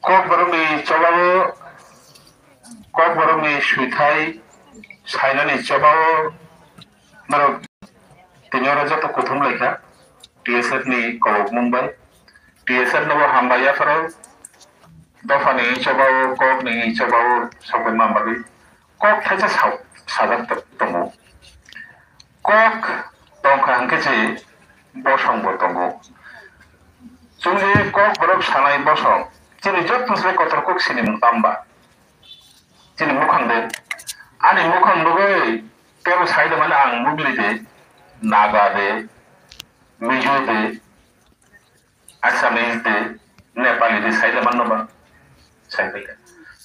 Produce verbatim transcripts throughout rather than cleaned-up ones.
Kokborokni chobao, Kokborokni swithai sainani chobao norok tini oro joto kuthum laikha T S F ni kobokmung bai. T S F nobo hambai yapharo dophani chobao, kokni chobao sokbai manbagwi kok thaisa sao sajak to-, tongo. Kok tongkha hwnkhe se bosong bo tongo. Chwng je Kokborok sanai bosong, chini joto se kotor kok sinimung tamba? Chini mukhang de, ani mukhang nugwi tebo sai de mane ang Mugli de, Naga de, Mizo de, Assamese de, Nepali de sai de manno ba? Sai de.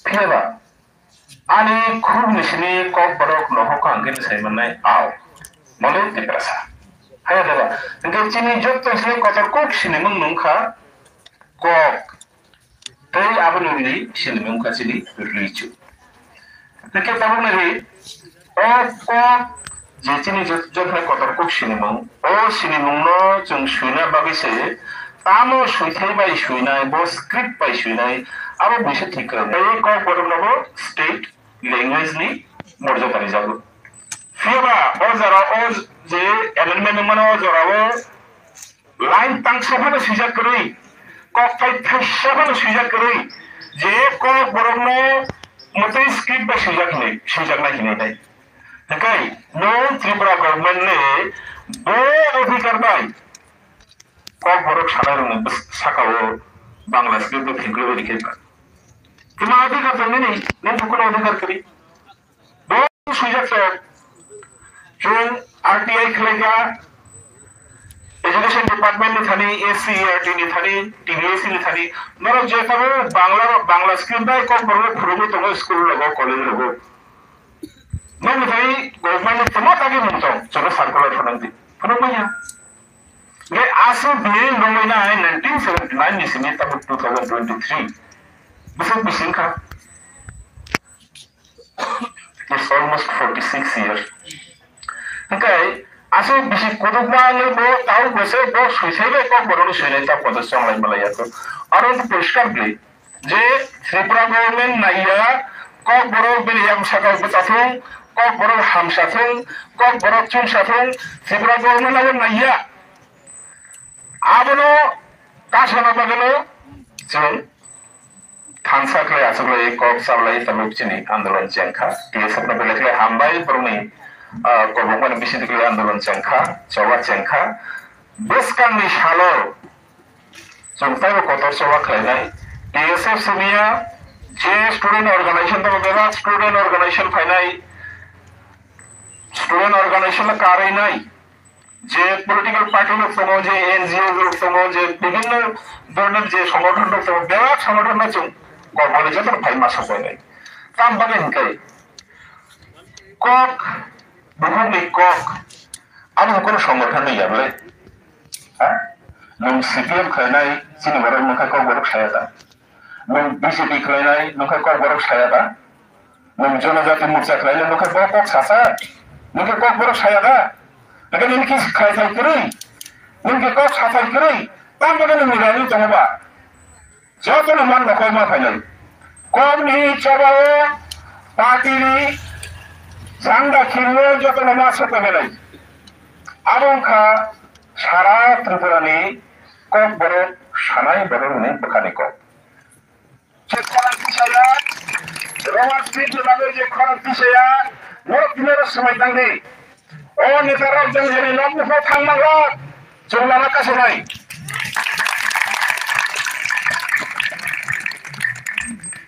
Phiya ba, ani khuk ni sini Kokborok nohok ang khe sai mannai ao. Mole Tiprasa. Haya de ba. Hingke chini joto se kotor kok sinimung nungkha kok. Tei aboni uni sinimung wngkha chini religion. Hingke tabukni ri, o kok je chini jot-, jothai kotor kok sinimung, o sinimungno chwng swina bagwi se, tamo swithai bai swinai, bo script bai swinai, abo buisa thik kwrwng. Tei Kokborokno bo state language ni morjada rijago. Phiya ba o jora o je amendment wngmano o jora o Line tangsa phano swijak kwrwi, kokthai thaisa phano swijak kwrwi, je Kokborokno mwtwi script bai swijak hinwi, swijaknai hinwi nai. Hwnkhe nwng Tripura government ni bo adhikar bai Kokborok sanai rokni bwsakao Bangla script no phingkhlwi rikhe kha. Tma adhikar tong nini, nini bukuno adhikar kwrwi. Bo swijak tok. Chwng R T I khlaikha, Education Department ni thani, S C E R T ni thani, T B S ni thani, norok je tabuk Bangla, Bangla script bai Kokborok phurugwi tongo school rogo, college rogo. Nokni thani government ni tamo tagi mung tong, chwngno circular phunukdi. Phunukmanya. Nge aswk bini nungwi nai nineteen seventy nine ni simi tabuk two thousand twenty-three. Bwswk bising kha. It's almost forty-six years. Hingke aswk bisi kudukma wngwi bo tau bo se bo swisai bai Kokborokno swinai ta podo chonglai malai ya to. Aro wngkha poriskar bwlwi je Tripura government naiya Kokborok bini yang sakao bwchathung, Kokborok hamsathung, Kokborok chumsathung, Tripura government abo naiya. Abono kasana bagwino chwng thansa khlai, aswk lai kok sablai tabuk chini andolon chengkha. T S F no belai khlai hambai, borokni, ah, kobokmani bisingtwi khlai andolon chengkha, choba chengkha. Bwskangni salo chwng taibo kotor choba khlainai. T S F simiya je student organization tongo, bebak student organization phainai, student organization no karwi nai. Je political party rok tongo, je N G O rok tongo, je bibhinno dhoroner je songothon rok tongo, bebak songothon no chwng kokborok joto no phai ma sabai nai. Tam bagwi hwnkhe kok, bukhukni kok, ani hwnkhe no songothon ni ya bwle. Ha? Nwng C P M khlainai chini borok nokha kokborok saya da. Nwng B J P khlainai nokha kokborok saya da. Nwng jonojati morcha khlainai nokha bo kok sasa. Nokha kokborok saya da. Nokha nini kis khai khai kwrwi. Nokha kok sasa kwrwi. Tam bagwi nwng ni rani tongo ba. Jotono man rokoi ma phainai. Kokni chobao party ni janda khirno jotono ma sokoinai. Abo wngkha sara Tripura ni kokborok sanai borok ni bwkhani kok. Je khorang tisaya, Roman Street ni bagwi je khorang tisaya, norok tini oro swmai tangdi. O netarok jeng jeni nok bupha thangma rok, chwng lama kasanai.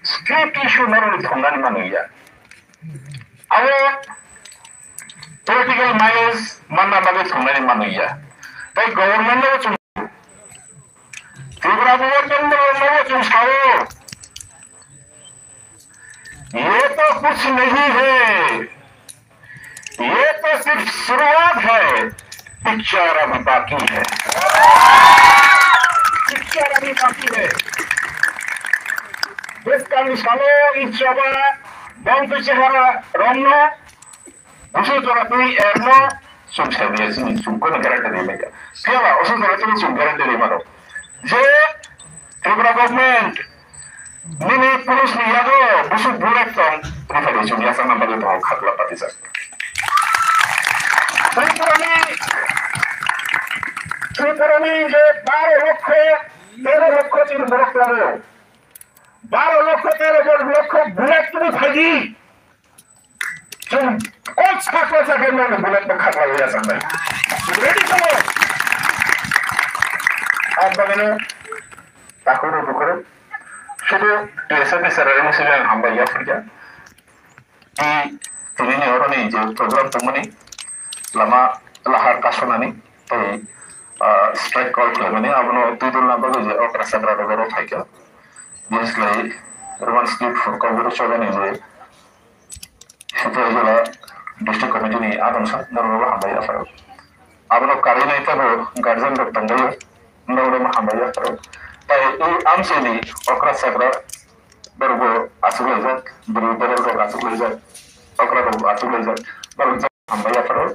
Script issue norokni thumnani manwi ya. Abo political mileage manna bagwi thumnani manwi ya. Tai government no chwng Tripura government no chwng sao. ये तो कुछ नहीं है, ये तो सिर्फ शुरुआत है, पिक्चर अभी बाकी है, पिक्चर अभी बाकी है। Bwskangni salo Iswraba bongtwi chehara romno busu jora twi erno chwng saimanya chini chwng kono guarantee rimai kha. Phiya ba oso jora twi chwng guarantee rimano je Tripura government Nini police ni yago busuk bullet tong, nini thani chum yasa nang bagwi tong khatla patijak. Tripura ni, Tripura ni je baro lokho, tero lokho chini borok tongo. Baro lokho, tero lokho bullet tini phaidi. Chum kok sakla sakla nang bullet bo khatla yasa nang. Ready to. Ang bagwi no takhoro bukhoro. Sudu T S F ni sarari musi ang hambai ya phurja. Tini ni oro ni je program tongmani lama lahar kasonani tei, ah, strike call khlaimani abono twi dulna bagwi je okra sakra rok oro phaikha. Bislai Roman script phurkha guru chobani je Sitra Jila District Committee ni adamsa norok hambai ya pharo. Abono karwi nai tabo guardian rok tongbaio, norok hambai ya pharo. Tai i amsini okra sakra borok bo achuk laijak, bwrwi borok rok achuk laijak, okra rok achuk laijak, borok hambai ya pharo.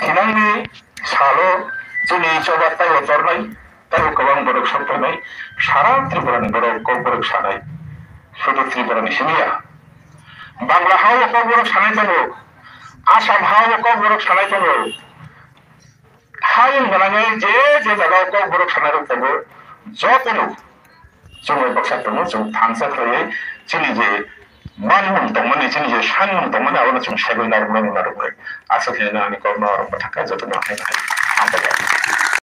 Thinangni salo chini choba taibo tornai, taibo kwbang borok sokphainai, sara Tripura ni borok kok borok sanai, sudu Tripura ni simi ya. Bangla ha o kok borok sanai tongo, Assam ha o kok borok sanai tongo. Hayung gwnangwi je je jaga o kok borok sanai rok tongo, jotono chwng bai baksa tongo, chwng thansa khlaiwi chini je manmung tongmani, chini je sanmung tongmani, abono chwng segwi narwknai, narwknai. Aswk hinwi ani kokno oro bwthakha, jotono hai hai.